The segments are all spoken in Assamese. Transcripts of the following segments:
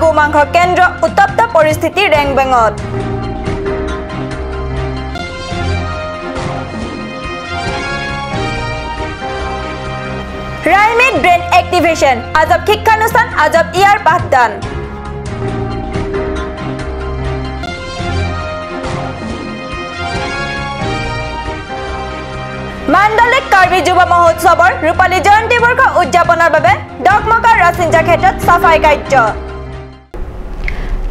গোমাংস কেন্দ্ৰ উত্তপ্ত পৰিস্থিতি ৰেংবেঙত। ৰাইমিড ব্ৰেইন এক্টিভেশ্যন আজব শিক্ষানুষ্ঠান আজব ইয়াৰ পাঠদান। মাণ্ডলিক কাৰ্বি যুৱ মহোৎসৱৰ ৰূপালী জয়ন্তী বৰ্ষ উদযাপনৰ বাবে ডকমকাৰ ৰাচিঞ্জা ক্ষেত্ৰত চাফাই কাৰ্য।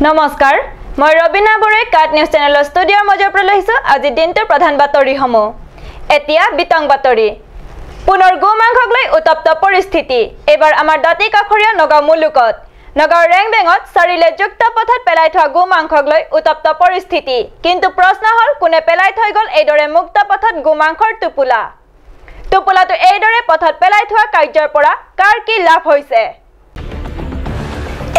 নমস্কাৰ, মই ৰবীনা বৰুৱাই কাট নিউজ চেনেলৰ ষ্টুডিঅ'ৰ মাজৰ পৰা লৈ আহিছোঁ আজিৰ দিনটোৰ প্ৰধান বাতৰিসমূহ। এতিয়া বিতং বাতৰি। পুনৰ গো মাংসক লৈ উত্তপ্ত পৰিস্থিতি। এইবাৰ আমাৰ দাঁতি কাষৰীয়া নগাঁও মুলুকত নগাঁৱৰ ৰেংবেঙত চাৰিলে যুক্ত পথত পেলাই থোৱা গো মাংসক লৈ উত্তপ্ত পৰিস্থিতি। কিন্তু প্ৰশ্ন হ'ল, কোনে পেলাই থৈ গ'ল এইদৰে মুক্ত পথত গো মাংসৰ টোপোলা? টোপোলাটো এইদৰে পথত পেলাই থোৱা কাৰ্যৰ পৰা কাৰ কি লাভ হৈছে?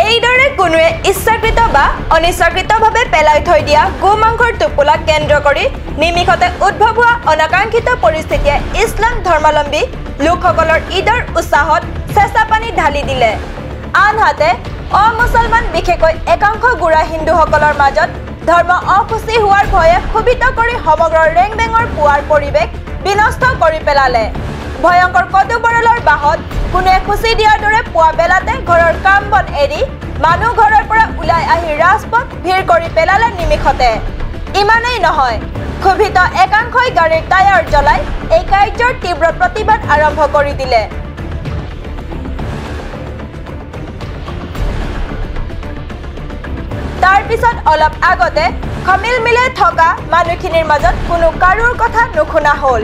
এইদৰে কোনোৱে ইচ্ছাকৃত বা অনিচ্ছাকৃতভাৱে পেলাই থৈ দিয়া গো মাংসৰ টোপোলাক কেন্দ্ৰ কৰি নিমিষতে উদ্ভৱ হোৱা অনাকাংক্ষিত পৰিস্থিতিয়ে ইছলাম ধৰ্মাৱলম্বী লোকসকলৰ ঈদৰ উৎসাহত চেঁচা পানী ঢালি দিলে। আনহাতে অমুছলমান বিশেষকৈ একাংশ গোড়া হিন্দুসকলৰ মাজত ধৰ্ম অসুচি হোৱাৰ ভয়ে ক্ষোভিত কৰি সমগ্ৰ ৰেংবেঙৰ পুৱাৰ পৰিৱেশ বিনষ্ট কৰি পেলালে। ভয়ংকৰ কদু বৰলৰ বাহত কোনোৱে খুচি দিয়াৰ দৰে পুৱা বেলাতে ঘৰৰ কাম বন এৰি মানুহ ঘৰৰ পৰা ওলাই আহি ৰাজপথ ভিৰ কৰি পেলালে নিমিষতে। ইমানেই নহয়, ক্ষোভিত একাংশই গাড়ীৰ টায়াৰ জ্বলাই এই কাৰ্যৰ তীব্ৰ প্ৰতিবাদ আৰম্ভ কৰি দিলে। তাৰ পিছত অলপ আগতে খমিলমিলে থকা মানুহখিনিৰ মাজত কোনো কাৰোৰ কথা নুশুনা হ'ল।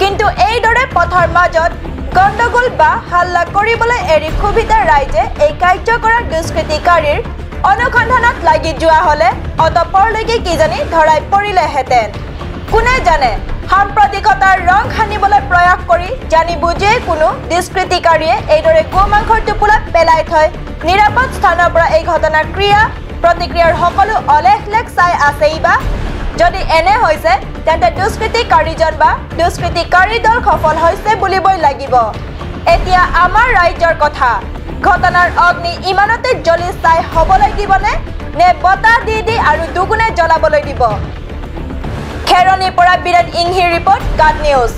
কিন্তু এইদৰে পথৰ মাজত গণ্ডগোল বা হাল্লা কৰিবলৈ এৰি ক্ষোভিত ৰাইজে এই কাৰ্য কৰা দুষ্কৃতিকাৰীৰ অনুসন্ধানত লাগি যোৱা হ'লে অতপৰলৈকে কিজানি ধৰাই পৰিলেহেঁতেন। কোনে জানে, সাম্প্ৰতিকতাৰ ৰং সানিবলৈ প্ৰয়াস কৰি জানি বুজিয়েই কোনো দুষ্কৃতিকাৰীয়ে এইদৰে গো মাংসৰ টোপোলাত পেলাই থৈ নিৰাপদ স্থানৰ পৰা এই ঘটনাৰ ক্ৰিয়া প্ৰতিক্ৰিয়াৰ সকলো অলেখ লেখ চাই আছেই বা। যদি এনে হৈছে তেন্তে দুষ্কৃতিকাৰীজন বা দুষ্কৃতিকাৰী দল সফল হৈছে বুলিবই লাগিব। এতিয়া আমাৰ ৰাজ্যৰ কথা, ঘটনাৰ অগ্নি ইমানতে জ্বলি ছাই হ'বলৈ দিবনে নে বতাহ দি দি আৰু দুগুণে জ্বলাবলৈ দিব? খেৰণিৰ পৰা বীৰেণ ইংহিৰ ৰিপৰ্ট, কাট নিউজ।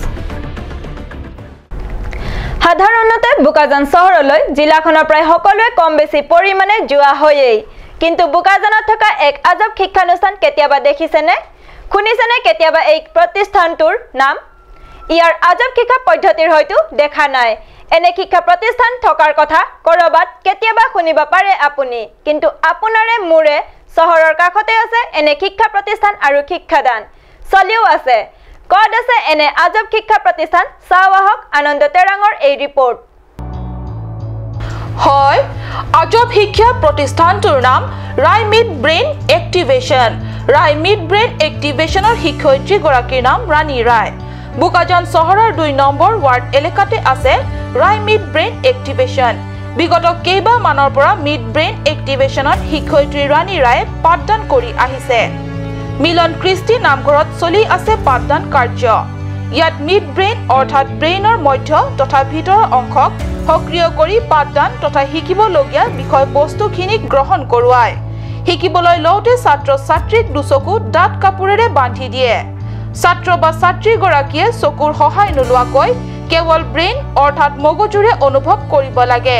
সাধাৰণতে বোকাজান চহৰলৈ জিলাখনৰ প্ৰায় সকলোৱে কম বেছি পৰিমাণে যোৱা হয়েই। কিন্তু বোকাজানত থকা এক আজব শিক্ষানুষ্ঠান কেতিয়াবা দেখিছেনে? শুনিছেনে কেতিয়াবা এই প্ৰতিষ্ঠানটোৰ নাম? ইয়াৰ আজব শিক্ষা পদ্ধতিৰ হয়তো দেখা নাই। এনে শিক্ষা প্ৰতিষ্ঠান থকাৰ কথা ক'ৰবাত কেতিয়াবা শুনিব পাৰে আপুনি, কিন্তু আপোনাৰে মোৰে চহৰৰ কাষতে আছে এনে শিক্ষা প্ৰতিষ্ঠান আৰু শিক্ষাদান চলিও আছে। ক'ত আছে এনে আজব শিক্ষা প্ৰতিষ্ঠান? চাওঁ আহক আনন্দ তেৰাঙৰ এই ৰিপৰ্ট। হয়, আজব শিক্ষা প্ৰতিষ্ঠানটোৰ নাম ৰাইমিড ব্ৰেইন এক্টিভেশ্যন। ৰাইমিড ব্ৰেইন এক্টিভেশ্যনৰ শিক্ষয়িত্ৰীগৰাকীৰ নাম ৰাণী ৰায়। বোকাজান চহৰৰ 2 নম্বৰ ৱাৰ্ড এলেকাতে আছে ৰাইমিড ব্ৰেইন এক্টিভেশ্যন। বিগত কেইবামানৰ পৰা মিড ব্ৰেইন এক্টিভেশ্যনত শিক্ষয়িত্ৰী ৰাণী ৰায়ে পাঠদান কৰি আহিছে। মিলন কৃষ্টি নামঘৰত চলি আছে পাঠদান কাৰ্য। ইয়াত মিড ব্ৰেইন অৰ্থাৎ ব্ৰেইনৰ মধ্য তথা ভিতৰৰ অংশক সক্ৰিয় কৰি পাঠদান তথা শিকিবলগীয়া বিষয়বস্তুখিনিক গ্ৰহণ কৰোৱায়। শিকিবলৈ লওঁতে ছাত্ৰ ছাত্ৰীক দুচকু ডাঠ কাপোৰেৰে বান্ধি দিয়ে। ছাত্ৰ বা ছাত্ৰীগৰাকীয়ে চকুৰ সহায় নোলোৱাকৈ কেৱল ব্ৰেইন অৰ্থাৎ মগজুৰে অনুভৱ কৰিব লাগে।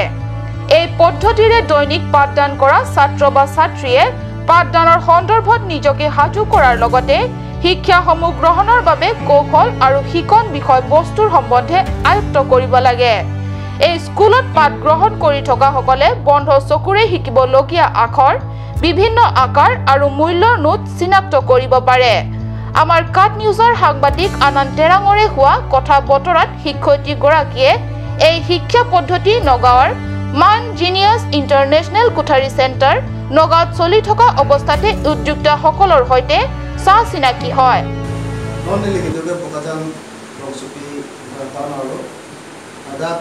এই পদ্ধতিৰে দৈনিক পাঠদান কৰা ছাত্ৰ বা ছাত্ৰীয়ে পাঠদানৰ সন্দৰ্ভত নিজকে সাজু কৰাৰ লগতে শিক্ষাসমূহ গ্ৰহণৰ বাবে কৌশল আৰু শিকন বিষয়বস্তুৰ সম্বন্ধে আয়ত্ব কৰিব লাগে। এই স্কুলত পাঠ গ্ৰহণ কৰি থকাসকলে বন্ধ চকুৰে শিকিবলগীয়া আখৰ, বিভিন্ন আকাৰ আৰু মূল্যৰ নোট চিনাক্ত কৰিব পাৰে। আমাৰ কাট নিউজৰ সাংবাদিক আনন্দ তেৰাঙৰে হোৱা কথা বতৰাত শিক্ষয়িত্ৰীগৰাকীয়ে এই শিক্ষা পদ্ধতি নগাঁৱৰ মান জিনিয়াছ ইণ্টাৰনেশ্যনেল কোঠাৰী চেণ্টাৰ নগাঁৱত চলি থকা অৱস্থাতে উদ্যোক্তাসকলৰ সৈতে চা চিনাকি হয়। Ada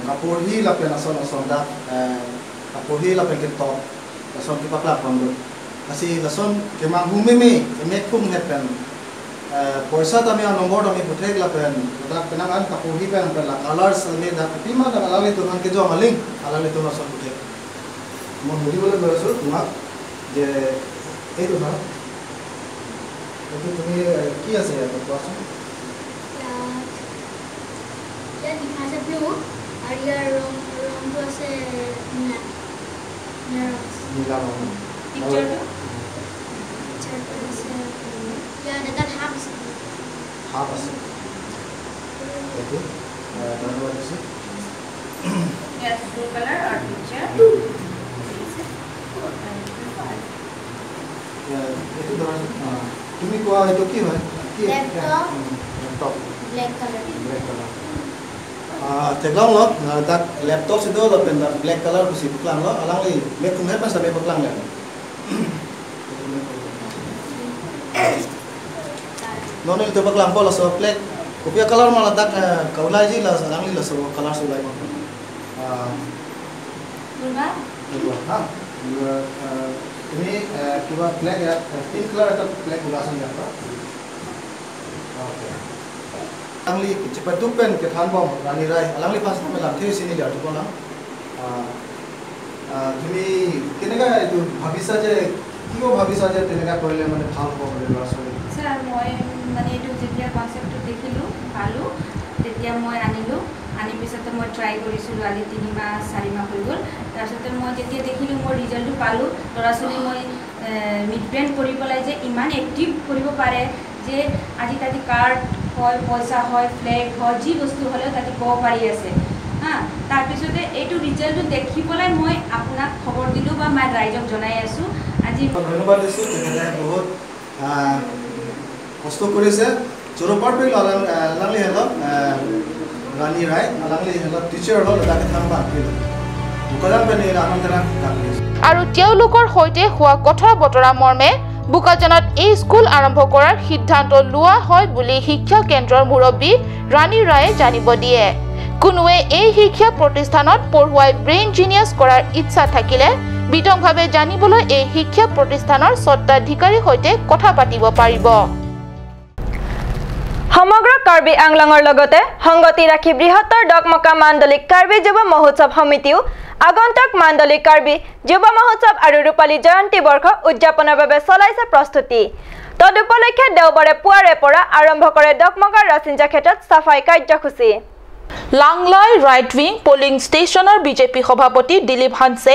kapur hi lapian ason ason da Kapuhi la pen ke top lason ki pakla pam asi lason ke mang humeme mek kum hepen পয়সা আমি নম্বর আমি পুঠে গলা PAN dak penangan kapuhi pen pen la colors আমি dak pima dak alali tuhan ke jo maling alali tu lason পুঠে মই সুধিবলৈ গৈ আছোঁ তোমাক যে এইটো ধৰা এইটো তুমি কি আছে ইয়াত কোৱাচোন। ইয়াত লিখা আছে ব্লু আৰু ইয়াৰ ৰংটো আছে নীলা নীলা ৰং। পিকচাৰটো আছে ইয়াত এটা সাপ আছে, সাপ আছে। এইটো ধন্যবাদ দিছোঁ। ইয়াত ব্লু কালাৰ আৰু পিকচাৰ এইটো ধৰাচোন তুমি কোৱা এইটো কি হয়? কি laptop black colour black colour teglang lo dak laptop situ lo pen dak black color kusi peklang lo alang li mek kum he pas sampai peklang le nonil tu peklang bo lo so black kopia color mala dak kaulai ji la alang li lo so color sulai ma durga durga ha তুমি কিবা ব্ল্যাক পিঙ্ক কালার এটা ব্ল্যাক ওলাচোন ইয়াৰ পৰা। Okay alangli cepat tu pen ke than bom rani rai alangli pas na lam the sini jar tu na তুমি কেনেকা এইটো ভাবিছা যে কিয় ভাবিছা যে তেনেকা কৰিলে মানে ভাল হ'ব বুলি ল'ৰা ছোৱালী? স্যাৰ মই মানে এইটো যেতিয়া কনচেপ্টটো দেখিলোঁ পালোঁ তেতিয়া মই আনিলোঁ, আনি পিছতে মই ট্ৰাই কৰিছিলোঁ। আজি 3 মাহ 4 মাহ হৈ গ'ল। তাৰপিছতে মই যেতিয়া দেখিলোঁ মই ৰিজাল্টটো পালোঁ, ল'ৰা ছোৱালী মই মিড ব্ৰেইন কৰি পেলাই যে ইমান এক্টিভ কৰিব পাৰে যে আজি তাতে কাৰ্ড হয়, পইচা হয়, ফ্লেগ হয়, যি বস্তু হ'লেও তাতে ক'ব পাৰি আছে হা। তাৰপিছতে এইটো ৰিজাল্টটো দেখি পেলাই মই আপোনাক খবৰ দিলোঁ বা মই ৰাইজক জনাই আছোঁ আজি। ধন্যবাদ দিছোঁ, তেখেতে বহুত কষ্ট কৰিছে। জোৰপাৰ আলাংলি হেলত ৰাণী ৰায় আলাংলি হেলত টিচাৰ হ'ল তাকে থাম্বা আৰু তেওঁলোকৰ সৈতে হোৱা কথা বতৰা মৰ্মে বোকাজানত এই স্কুল আৰম্ভ কৰাৰ সিদ্ধান্ত লোৱা হয় বুলি শিক্ষা কেন্দ্ৰৰ মুৰব্বী ৰাণী ৰায়ে জানিব দিয়ে। কোনোৱে এই শিক্ষা প্ৰতিষ্ঠানত পঢ়ুৱাই ব্ৰেইন জিনিয়াছ কৰাৰ ইচ্ছা থাকিলে বিতংভাৱে জানিবলৈ এই শিক্ষা প্ৰতিষ্ঠানৰ স্বত্বাধিকাৰীৰ সৈতে কথা পাতিব পাৰিব। সমগ্ৰ কাৰ্বি আংলঙৰ লগতে সংগতি ৰাখি বৃহত্তৰ ডকমকা মাণ্ডলিক কাৰ্বি যুৱ মহোৎসৱ সমিতিও আগন্তুক মাণ্ডলিক কাৰ্বি যুৱ মহোৎসৱ আৰু ৰূপালী জয়ন্তী বৰ্ষ উদযাপনৰ বাবে চলাইছে প্ৰস্তুতি। তদুপলক্ষে দেওবাৰে পুৱাৰে পৰা আৰম্ভ কৰে ডকমকাৰ ৰাচিঞ্জা ক্ষেত্ৰত চাফাই কাৰ্যসূচী। লাংলাই ৰাইট উইং পলিং ষ্টেচনৰ বিজেপি সভাপতি দিলীপ হানছে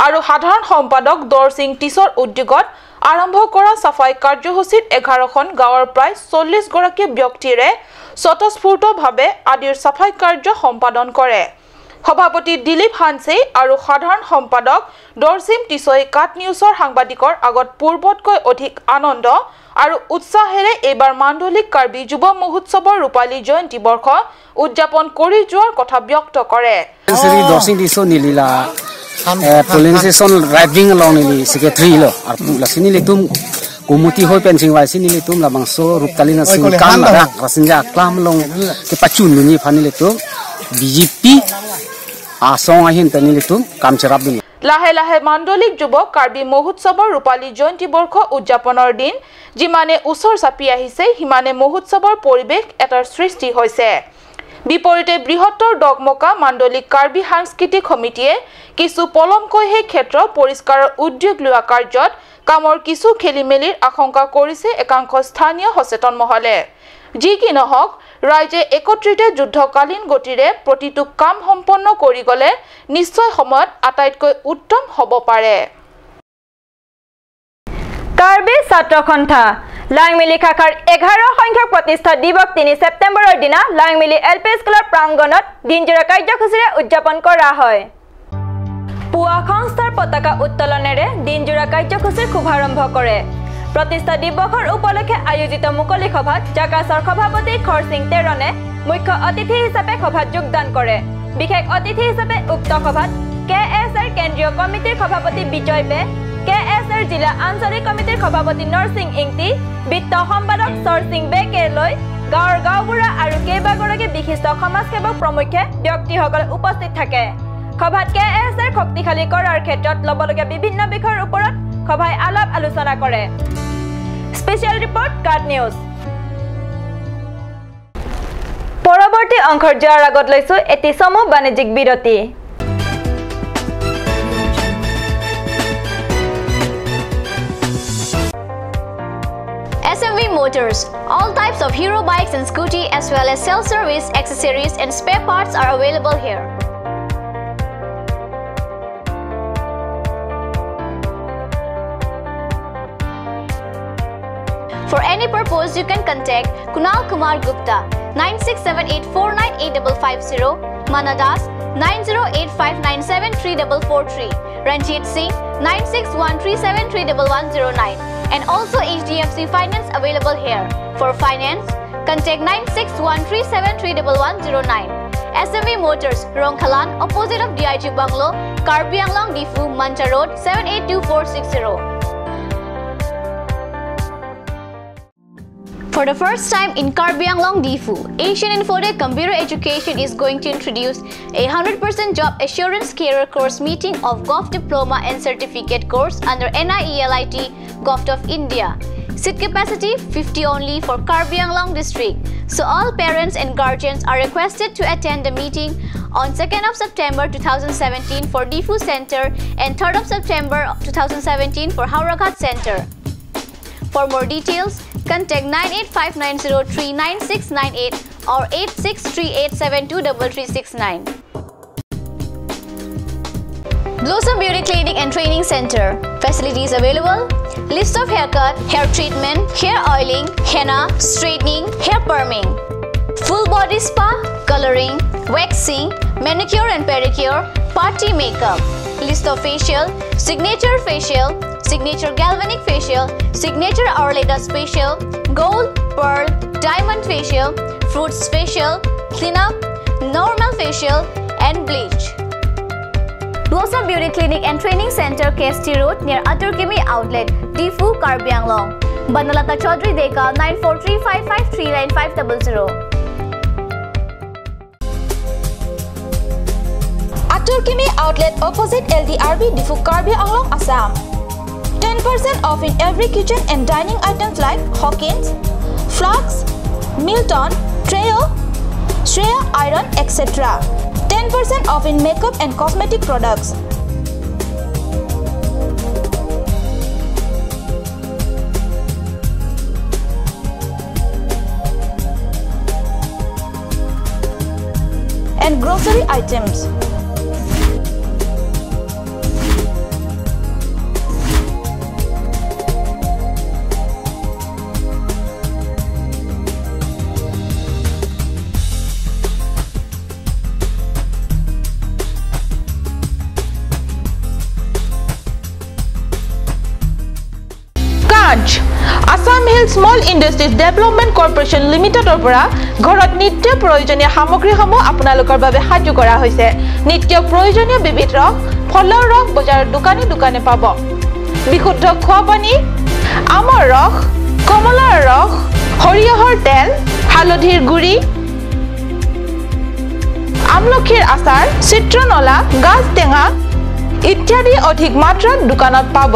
আৰু সাধাৰণ সম্পাদক দৰসিং টিছৰ উদ্যোগত আৰম্ভ কৰা চাফাই কাৰ্যসূচীত 11খন গাঁৱৰ প্ৰায় 40 গৰাকী ব্যক্তিৰে স্বতঃস্ফূৰ্তভাৱে আদিৰ চাফাই কাৰ্য সম্পাদন কৰে। সভাপতি দিলীপ হানছে আৰু সাধাৰণ সম্পাদক দৰসিং টিছই কাট নিউজৰ সাংবাদিকৰ আগত পূৰ্বতকৈ অধিক আনন্দ আৰু উৎসাহেৰে এইবাৰ মাণ্ডলিক কাৰ্বি যুৱ মহোৎসৱৰ ৰূপালী জয়ন্তী বৰ্ষ উদযাপন কৰি যোৱাৰ কথা ব্যক্ত কৰে। Polling station right wing long ni secretary lo ar la sini le tum komoti hoi pen sing wai sini le tum la bangso ruptali na sing kam la rasinja klam long ke pachun ni phani le tum BJP asong ahin tani le tum kam cherap dun। লাহে লাহে মাণ্ডলিক যুৱ কাৰ্বি মহোৎসৱৰ ৰূপালী জয়ন্তী বৰ্ষ উদযাপনৰ দিন যিমানে ওচৰ চাপি আহিছে সিমানে মহোৎসৱৰ পৰিৱেশ এটাৰ সৃষ্টি হৈছে। বিপৰীতে বৃহত্তৰ ডকমকা মাণ্ডলিক কাৰ্বি সাংস্কৃতিক সমিতিয়ে কিছু পলমকৈ সেই ক্ষেত্ৰ পৰিষ্কাৰৰ উদ্যোগ লোৱা কাৰ্যত কামৰ কিছু খেলিমেলিৰ আশংকা কৰিছে একাংশ স্থানীয় সচেতন মহলে। যি কি নহওক, ৰাইজে একত্ৰিতে যুদ্ধকালীন গতিৰে প্ৰতিটো কাম সম্পন্ন কৰি গ'লে নিশ্চয় সময়ত আটাইতকৈ উত্তম হ'ব পাৰে। কাৰ্বি ছাত্ৰ সন্থা লাংমিলি শাখাৰ 11 সংখ্যক প্ৰতিষ্ঠা দিৱস 3 ছেপ্টেম্বৰৰ দিনা লাংমিলি এল পি স্কুলৰ প্ৰাংগণত দিনজোৰা কাৰ্যসূচীৰে উদযাপন কৰা হয়। পুৱা সংস্থাৰ পতাকা উত্তোলনেৰে দিনজোৰা কাৰ্যসূচীৰ শুভাৰম্ভ কৰে। প্ৰতিষ্ঠা দিৱসৰ উপলক্ষে আয়োজিত মুকলি সভাত জাকাছৰ সভাপতি খৰসিং তেৰণে মুখ্য অতিথি হিচাপে সভাত যোগদান কৰে। বিশেষ অতিথি হিচাপে উক্ত সভাত কে এছ এৰ কেন্দ্ৰীয় কমিটিৰ সভাপতি বিজয় বে, কে এছ এৰ জিলা আঞ্চলিক কমিটিৰ সভাপতি নৰসিং ইংতি, বিত্ত সম্পাদক চৰসিং বেকে লৈ গাঁৱৰ গাঁওবুঢ়া আৰু কেইবাগৰাকী বিশিষ্ট সমাজসেৱক প্ৰমুখ্যে ব্যক্তিসকল উপস্থিত থাকে। সভাত কে এছ এৰ শক্তিশালী কৰাৰ ক্ষেত্ৰত ল'বলগীয়া বিভিন্ন বিষয়ৰ ওপৰত সভাই আলাপ আলোচনা কৰে। স্পেচিয়েল ৰিপৰ্ট, কাট নিউজ। পৰৱৰ্তী অংশৰ যোৱাৰ আগত লৈছো এটি চমু বাণিজ্যিক বিৰতি। SMV Motors. All types of hero bikes and scooty as well as self-service, accessories and spare parts are available here. For any purpose, you can contact Kunal Kumar Gupta 9678498550, Mana Das 9085973443, Ranjit Singh 9613731109, and also HDFC Finance available here. For finance, contact 9613731109. SMV Motors, Rongkhalan, opposite of DIG Bungalow, Karbi Anglong, Diphu, Mancha Road, 782460. For the first time in Karbi Anglong, Diphu, Asian Infotech Computer Education is going to introduce a 100% job assurance career course meeting of Govt Diploma and Certificate course under NIELIT Govt of India. Seat capacity 50 only for Karbi Anglong district. So all parents and guardians are requested to attend the meeting on 2nd of September 2017 for Diphu Center and 3rd of September 2017 for Howraghat Center. For more details, contact 9859039698 or 8638723369. Blossom Beauty Clinic and Training Center. Facilities available: list of haircut, hair treatment, hair oiling, henna, straightening, hair perming, full body spa, coloring, waxing, manicure and pedicure, party makeup. List of facial: signature facial, signature galvanic facial, signature Arleta facial, gold, pearl, diamond facial, fruits facial, cleanup, normal facial and bleach. Blossom Beauty Clinic and Training Center, KST Road, near Aturkimi Outlet, Diphu, Karbi Anglong. Banalata Chaudhary Deka, 9435539500. Aturkimi Outlet, opposite LDRB, Diphu, Karbi Anglong, Assam. 10% off in every kitchen and dining items like Hawkins, Flux, Milton, Treo, Shreya Iron, etc. 10% off in makeup and cosmetic products. And grocery items. Assam Hill Small Industries Development Corporation লিমিটেডৰ পৰা ঘৰত নিত্য প্ৰয়োজনীয় সামগ্ৰীসমূহ আপোনালোকৰ বাবে সাজু কৰা হৈছে। নিত্য প্ৰয়োজনীয় বিবিধ ৰস, ফলৰ ৰস বজাৰৰ দোকানে দোকানে পাব। বিশুদ্ধ খোৱা পানী, আমৰ ৰস, কমলাৰ ৰস, সৰিয়হৰ তেল, হালধিৰ গুড়ি, আমলখিৰ আচাৰ, চিত্ৰনলা, গাজ টেঙা ইত্যাদি অধিক মাত্ৰাত দোকানত পাব।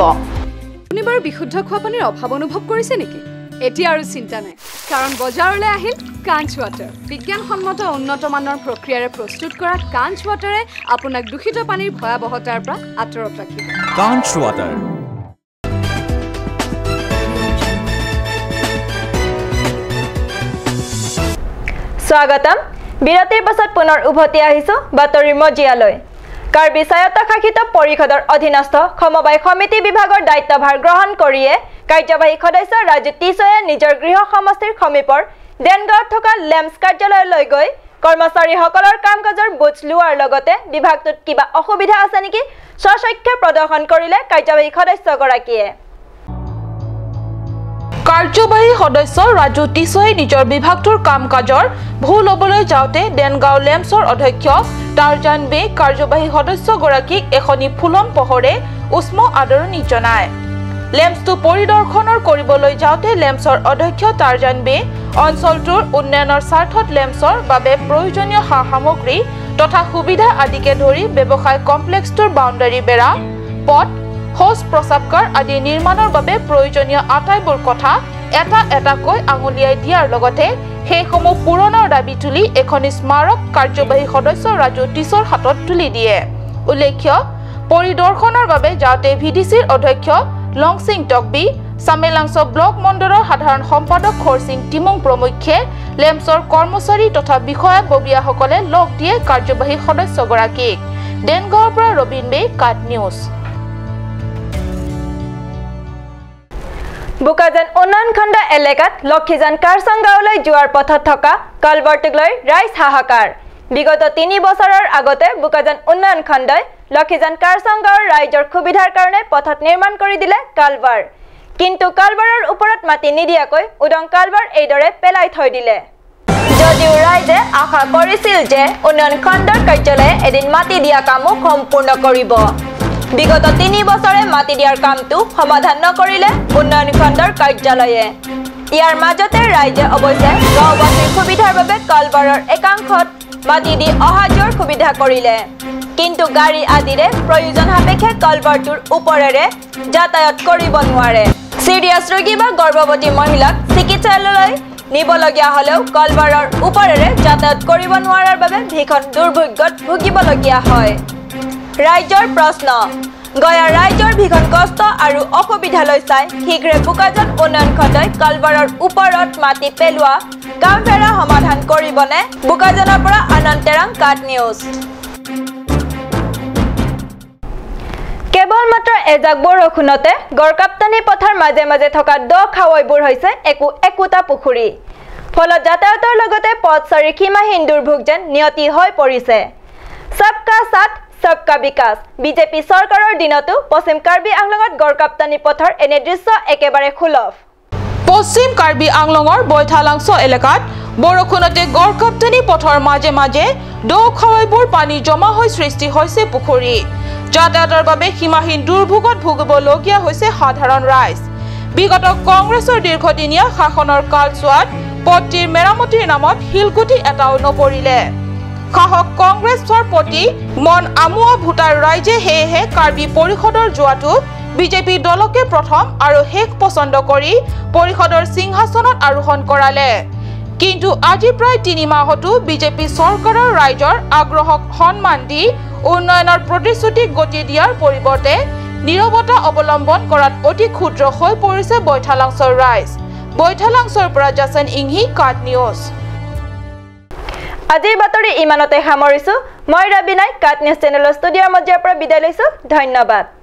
আপুনি বাৰু বিশুদ্ধ খোৱা পানীৰ অভাৱ অনুভৱ কৰিছে নেকি? এতিয়া আৰু চিন্তা নাই, কাৰণ বজাৰলৈ আহিল কাঞ্চ ৱাটাৰ। বিজ্ঞানসন্মত উন্নত মানৰ প্ৰক্ৰিয়াৰে প্ৰস্তুত কৰা কাঞ্চ ৱাটাৰে আপোনাক দূষিত পানীৰ ভয়াৱহতাৰ পৰা আঁতৰত ৰাখিব। কাঞ্চ ৱাটাৰ। স্বাগতম। বিৰতিৰ পাছত পুনৰ উভতি আহিছো বাতৰিৰ মজিয়ালৈ। কাৰ্বি স্বায়ত্তশাসিত পৰিষদৰ অধীনস্থ সমবায় সমিতি বিভাগৰ দায়িত্বভাৰ গ্ৰহণ কৰিয়ে কাৰ্যবাহী সদস্য ৰাজু টিছয়ে নিজৰ গৃহ সমষ্টিৰ সমীপৰ দেনগাঁৱত থকা লেম্পছ কাৰ্যালয়লৈ গৈ কৰ্মচাৰীসকলৰ কাম কাজৰ বুজ লোৱাৰ লগতে বিভাগটোত কিবা অসুবিধা আছে নেকি স্বচক্ষে প্ৰদৰ্শন কৰিলে কাৰ্যবাহী সদস্যগৰাকীয়ে। কাৰ্যবাহী সদস্য ৰাজু টিছয়ে নিজৰ বিভাগটোৰ কাম কাজৰ ভুল ল'বলৈ যাওঁতে দেনগাঁও লেম্পছৰ অধ্যক্ষ টাৰজান বে কাৰ্যবাহী সদস্যগৰাকীক এখনি ফুলম পহৰে উষ্ম আদৰণি জনায়। লেম্পছটো পৰিদৰ্শনৰ কৰিবলৈ যাওঁতে লেম্পছৰ অধ্যক্ষ টাৰজান বে অঞ্চলটোৰ উন্নয়নৰ স্বাৰ্থত লেম্পছৰ বাবে প্ৰয়োজনীয় সা সামগ্ৰী তথা সুবিধা আদিকে ধৰি ব্যৱসায় কমপ্লেক্সটোৰ বাউণ্ডাৰী বেৰা, পথ, শৌচ প্ৰস্ৰাৱগাৰ আদি নিৰ্মাণৰ বাবে প্ৰয়োজনীয় আটাইবোৰ কথা এটা এটাকৈ আঙুলিয়াই দিয়াৰ লগতে সেইসমূহ পূৰণৰ দাবী তুলি এখনি স্মাৰক কাৰ্যবাহী সদস্য ৰাজু টিছৰ হাতত তুলি দিয়ে। উল্লেখ্য, পৰিদৰ্শনৰ বাবে যাওঁতে ভিডিচিৰ অধ্যক্ষ লংচিং টকবি, চামেলাংছ ব্লক মণ্ডলৰ সাধাৰণ সম্পাদক খৰচিং টিমুং প্ৰমুখ্যে লেমছৰ কৰ্মচাৰী তথা বিষয়াববীয়াসকলে লগ দিয়ে কাৰ্যবাহী সদস্যগৰাকীক। দেনগাঁৱৰ পৰা ৰবীন বে, কাট নিউজ। বোকাজান উন্নয়ন খণ্ড এলেকাত লক্ষীজান কাৰচং গাঁৱলৈ যোৱাৰ পথত থকা কালভাৰটোক লৈ ৰাইজ হাহাকাৰ। বিগত 3 বছৰৰ আগতে বোকাজান উন্নয়ন খণ্ডই লক্ষীজান কাৰচং গাঁৱৰ ৰাইজৰ সুবিধাৰ কাৰণে পথত নিৰ্মাণ কৰি দিলে কালভাৰ। কিন্তু কালভাৰৰ ওপৰত মাটি নিদিয়াকৈ উদং কালভাৰ এইদৰে পেলাই থৈ দিলে। যদিও ৰাইজে আশা কৰিছিল যে উন্নয়ন খণ্ডৰ কাৰ্যালয়ে এদিন মাটি দিয়া কামো সম্পূৰ্ণ কৰিব, বিগত 3 বছৰে মাটি দিয়াৰ কামটো সমাধান নকৰিলে উন্নয়ন খণ্ডৰ কাৰ্যালয়ে। ইয়াৰ মাজতে ৰাইজে অৱশ্যে গাঁওবাসীৰ সুবিধাৰ বাবে কালভাৰৰ একাংশত মাটি দি অহা যোৱাৰ সুবিধা কৰিলে। কিন্তু গাড়ী আদিৰে প্ৰয়োজন সাপেক্ষে কালভাৰটোৰ ওপৰেৰে যাতায়াত কৰিব নোৱাৰে। চিৰিয়াছ ৰোগী বা গৰ্ভৱতী মহিলাক চিকিৎসালয়লৈ নিবলগীয়া হ'লেও কালভাৰৰ ওপৰেৰে যাতায়াত কৰিব নোৱাৰাৰ বাবে ভীষণ দুৰ্ভোগত ভুগিবলগীয়া হয়। ৰাইজৰ প্ৰশ্ন, গয়া ৰাইজৰ ভীষণ কষ্ট আৰু অসুবিধালৈ চাই শীঘ্ৰে বোকাজান উন্নয়ন খণ্ডই কালভাৰৰ ওপৰত মাটি পেলোৱা কামফেৰা সমাধান কৰিবনে? বোকাজানৰ পৰা আনন্দ তেৰাং, কাট নিউজ। কেৱল মাত্ৰ এজাক বৰষুণতে গড়কাপ্তানি পথাৰ মাজে মাজে থকা দ খাৱৈবোৰ হৈছে একো একোটা পুখুৰী। ফলত যাতায়াতৰ লগতে পথচাৰীৰ সীমাহীন দুৰ্ভোগ যেন নিয়তি হৈ পৰিছে। সবকা সাথ সবকা বিকাশ বিজেপি চৰকাৰৰ দিনতো পশ্চিম কাৰ্বি আংলঙত গড়কাপ্তানি পথৰ এনে দৃশ্য একেবাৰে সুলভ। পশ্চিম কাৰ্বি আংলঙৰ বৈঠালাংছ এলেকাত বৰষুণতে গড়কাপ্তানি পথৰ মাজে মাজে দ খাৱৈবোৰ পানী জমা হৈ সৃষ্টি হৈছে পুখুৰী। যাতায়াতৰ বাবে সীমাহীন দুৰ্ভোগত ভুগিবলগীয়া হৈছে সাধাৰণ ৰাইজ। বিগত কংগ্ৰেছৰ দীৰ্ঘদিনীয়া শাসনৰ কালচোৱাত পথটিৰ মেৰামতিৰ নামত শিলগুটি এটাও নপৰিলে। শাসক কংগ্ৰেছৰ প্ৰতি মন আমোৱা ভোটাৰ ৰাইজে সেয়েহে কাৰ্বি পৰিষদৰ যোৱাটো বিজেপি দলকে প্ৰথম আৰু শেষ পচন্দ কৰি পৰিষদৰ সিংহাসনত আৰোহণ কৰালে। কিন্তু আজি প্ৰায় 3 মাহতো বিজেপি চৰকাৰৰ ৰাইজৰ আগ্ৰহক সন্মান দি উন্নয়নৰ প্ৰতিশ্ৰুতি গতি দিয়াৰ পৰিৱৰ্তে নীৰৱতা অৱলম্বন কৰাত অতি ক্ষুদ্ৰ হৈ পৰিছে বৈঠালাংছৰ ৰাইজ। বৈঠালাংছৰ পৰা জাচন ইংহি, কাট নিউজ। আজিৰ বাতৰি ইমানতে সামৰিছো। মই ৰবিনাই কাট নিউজ চেনেলৰ ষ্টুডিঅ'ৰ মজিয়াৰ পৰা বিদায় লৈছো। ধন্যবাদ।